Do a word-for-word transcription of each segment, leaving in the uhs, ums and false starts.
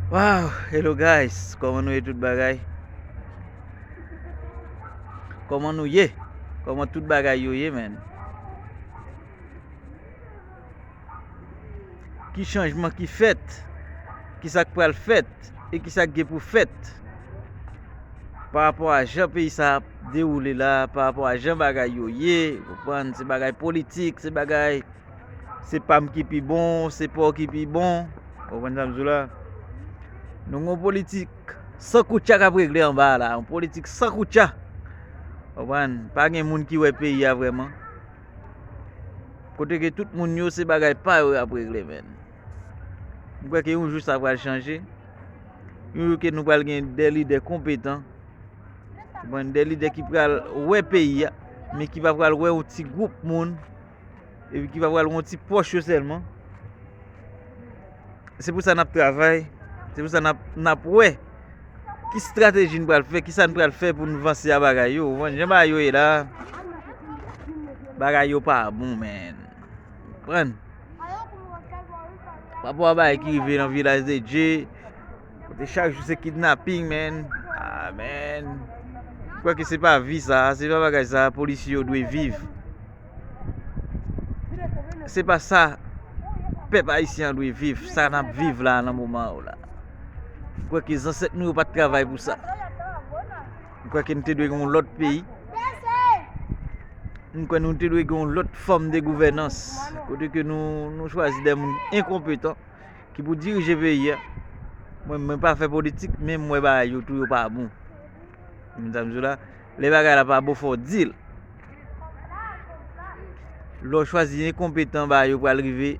Wow, hello guys, kòman nou ye tout bagay? Kòman nou ye? Kòman tout bagay yo ye, man? Ki chanjman ki fèt? Ki sa k pral fèt? E ki sa k gen pou fèt? Pa rapò a jan peyi sa ap dewoule la, pa rapò a jan bagay yo ye, ou konprann, se bagay politik, se bagay, se pa m ki pi bon, se pa w ki pi bon, ou konprann sa m di w la? Nou gen yon politik san koutcha k ap regle anba a la, yon politik san koutcha. Ou konprann? Pa gen moun ki wè peyi a vrèman. Kote ke tout moun yo, se bagay pa yo y ap regle, man. M kwè ke yon jou sa pral chanje. Yon jou ke nou pral gen de lidè konpetan. Ou konprann, de lidè ki pral wè peyi a, men ki pa pral wè yon ti gwoup moun, epi ki pa pral wè yon ti pòch yo sèlman. Se pou sa n ap travay, se pou sa n ap, n ap wè ki estrateji n pral fè, ki sa n pral fè pou n vanse a bagay yo. Ou konprann, jan bagay yo ye la, bagay yo pa bon, man. Ou konprann? Pa rapò a bagay ki rive nan Vilaj de Dye, kote chak jou se kidnaping, man. Ah, man. M kwè ke se pa vi sa, se pa bagay sa polisye yo dwe viv. Se pa sa pèp ayisyen an dwe viv, sa n ap viv la nan moman yo la. M kwè ke zansèt nou yo pa t travay pou sa. M kwè ke nou te dwe gen yon lòt peyi. M kwè nou te dwe gen yon lòt fòm de gouvènans. Kote ke nou, nou chwazi de moun enkonpetan ki pou dirije peyi a. Mwen, mwen pa fè politik, men m wè bagay yo tou yo pa bon. Ou konprann sa m di w la? Lè bagay la pa bon, fò w di l. Lè w chwazi enkonpetan, bagay yo pral rive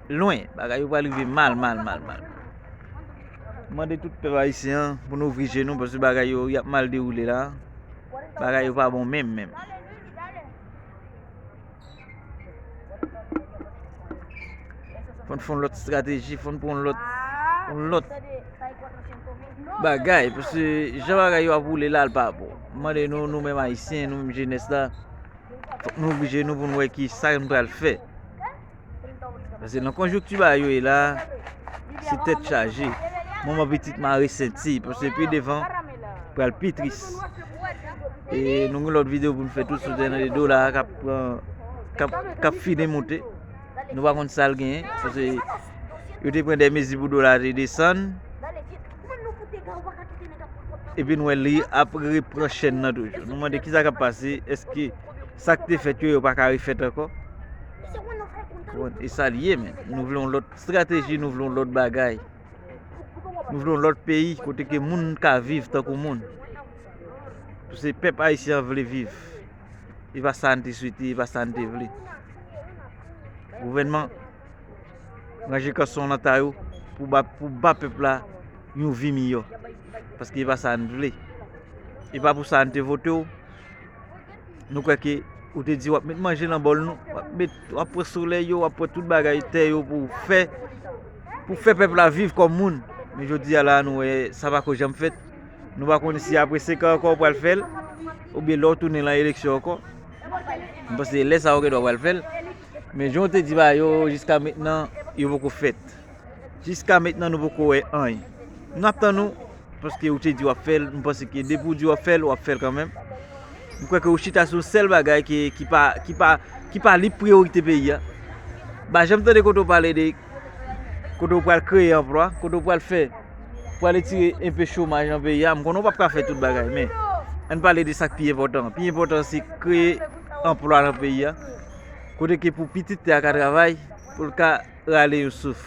lwen. Bagay yo pral rive mal, mal, mal, mal. M mande tout pèp ayisyen an pou nou ouvri je nou, paske bagay yo, y ap mal dewoule la. Bagay yo pa bon menm, menm. Fò n fè yon lòt estrateji, fò n pran yon lòt, yon lòt bagay, paske jan bagay yo ap woule la, l pa bon. M mande nou, nou menm ayisyen, nou menm jenès la, fòk nou ouvri je nou pou n wè ki sa n pral fè. Paske nan konjonkti bagay yo ye la, se tèt chaje. Manman pitit mare senti, paske pi devan pral pi tris. E nou gen lòt videyo pou n fè tou sou tènè de dola a k ap pran, k ap, k ap fini moute. Nou pa konn sa l genyen, paske yo te pran de mezi pou dola a te desann. Epi n wè li ap repran chèn nan toujou. Nou mande kisa k ap pase, èske sa k te fèt yo, yo pa ka refèt ankò? Bon, e sa l ye, men. Nou vle yon lòt estrateji, nou vle yon lòt bagay. Nou vle yon lòt peyi kote ke moun ka viv tankou moun. Paske pèp ayisyen an vle viv. E pa sa n te swete, e pa sa n te vle. Gouvènman, ranje kanson nan ta yo pou ba, pou ba pèp la yon vi miyò. Paske e pa sa n vle. E pa pou sa n te vote w. Nou kwè ke ou te di w ap met manje nan bòl nou, w ap met, w ap pran solèy yo, w ap pran tout bagay tè yo pou fè, pou fè pèp la viv kòm moun. Men jodi a la, nou wè sa pa ko janm fèt. Nou pa konnen si apre senk an ankò w pral fè l, oubyen lè w tounen lan eleksyon ankò. M panse lè sa a w gendwa pral fè l. Men jan w te di ba yo, jiska mentnan, yo poko fèt. Jiska mentnan, nou poko wè anyen. N ap tann ou, paske ou te di w ap fè l, m panse ke depi w di w ap fè l, w ap fè l kanmenm. M kwè ke ou chita sou yon sèl bagay ki, ki pa, ki pa, ki pa li priyorite peyi a. M pa janm tande kote w pale de kote w pral kreye anplwa, kote w pral fè, pral retire enpe chomaj nan peyi a. M konnen w p ap ka fè tout bagay, men ann pale de sa k pi enpòtan. Pi enpòtan se kreye anplwa nan peyi a. Kote ke pou pitit tè a ka travay, pou l ka rale yon souf.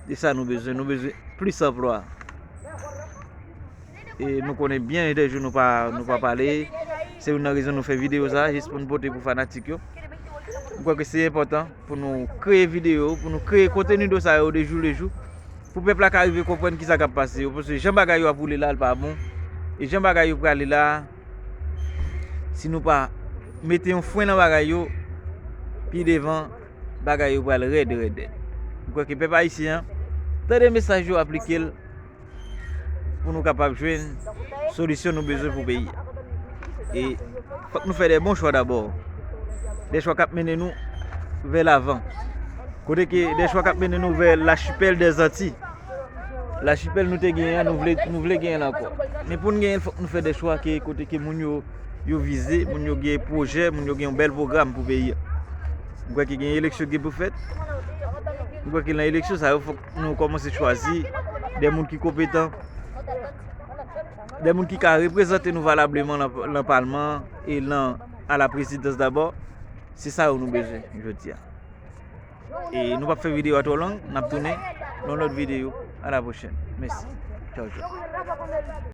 E sa nou bezwen. Nou bezwen plis anplwa. E nou konnen byen de jou nou pa, nou pa pale. Se youn nan rezon nou fè videyo sa, jis pou n pote pou fanatik yo. M kwè ke se enpòtan pou nou kreye videyo, pou nou kreye konteni de sa yo de jou le jou. Pou pèp la ka rive konprann kisa k ap pase yo. Paske jan bagay yo ap woule la, l pa bon. E jan bagay yo prale la, si nou pa mete yon fren nan bagay yo, pi devan, bagay yo pral rèd, rèd, rèd. M kwè ke pèp ayisyen an tande mesaj yo, aplike l pou nou kapab jwenn solisyon nou bezwen pou peyi a. E fòk nou fè de bon chwa dabò. De chwa k ap mennen nou vè lavan. Kote ke de chwa k ap mennen nou vè lachipèl dèzanti. Lachipèl nou te genyen an, nou vle, nou vle genyen l ankò. Men pou n genyen l, fòk nou fè de chwa ke kote ke moun yo, yo vize, moun yo gen pwojè, moun yo gen yon bèl pwogram pou peyi a. M kwè ke gen eleksyon ki pou fèt. M kwè ke nan eleksyon sa yo, fòk nou kòmanse chwazi de moun ki konpetan, de moun ki ka reprezante nou valableman nan, nan palman an e nan, a la prezidans dabò. Se sa yo nou bezwen jodi a. E nou p ap fè videyo a twò long, n ap tounen nan lòt videyo. A la pwochèn. Mèsi. Tchaw, tchaw.